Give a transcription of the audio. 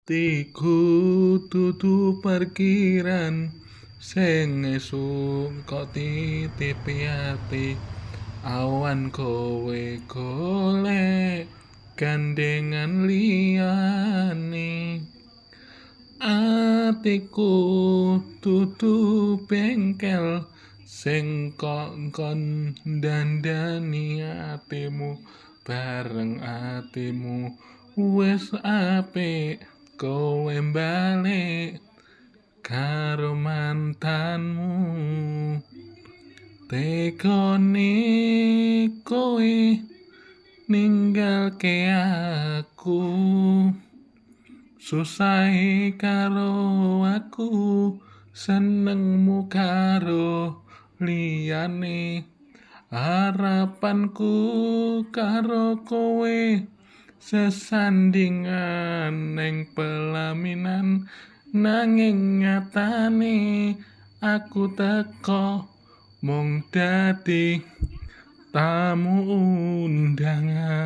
Atiku dudu parkiran sing esuk kok titipi ati, awan kowe golek gandengan liyane. Atiku dudu bengkel sing kok kon dandani atimu, bareng atimu wis apik kowe balik karo mantanmu. Tekone kowe ninggalke aku, susahe karo aku, senengmu karo liyane. Harapanku karo kowe sesandingan ning pelaminan, nanging nyatane aku teko mung dadi tamu undangan.